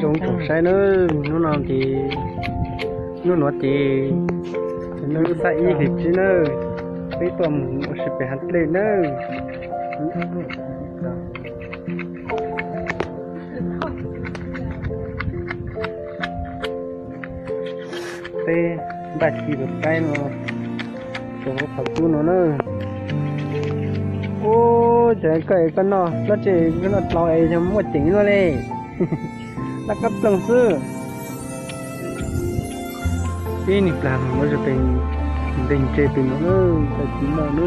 Zoo tsoom saib nawb, hnub no ces, hnub no ces hnub xab ib hlis tsib nawb, peb tuaj mus ua si pem hav dlej nawb. Peb npaj ci tus qaib no rau hauv qhov cub no na. Ub, ces koj es koj noj tsob tseg koj noj dlau es yog muaj ceem luaj li. Laj kab ploog xwb. Ib niag plag mus muab pem nteeg ntse pem no na, tau tsis noj na.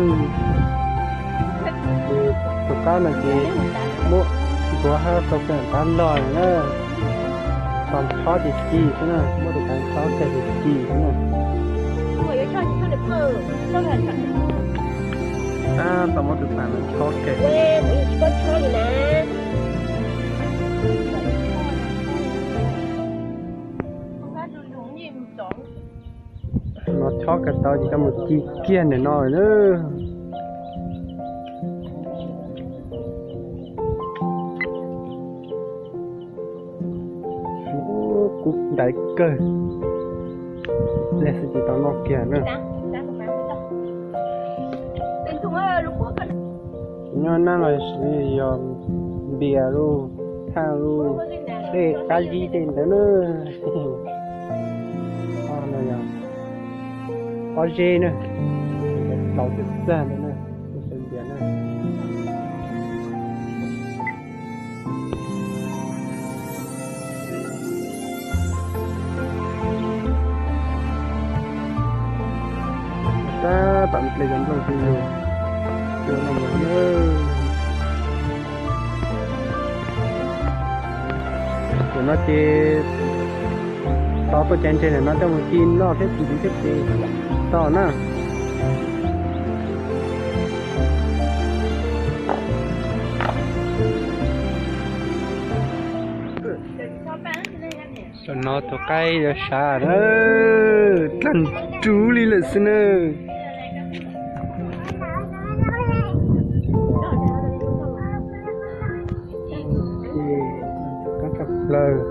Tus qaib no ces muab ntxuav hab tau kawg tav log na. Tos chob ces ci xwb na, muab tus qaib chob kawg ces ci xwb na. Tab tom muab tus qaib no chob kawg. No chob kawg tau ces coj mus ci kiag ntawm no na. Kub ntaiv kawg, leej xwb tsis tau noj kiag na. Nyob nab los yog npias lauj, thaaj lauj, tej qab zib tej ntawd na. Pob zeb na, laus txawg txag ntawd na, tej npias na. Tab tom ple cov nplooj xwb yus, cua no mus na. Tam no ces tos tuaj caiv ntses ntawm no coj mus ci noj thiab tsis thiab ces tau na. Tam no tus qaib yuav sawv na, dlaag ruv li lawm xwb na. Kab tshaj plaws.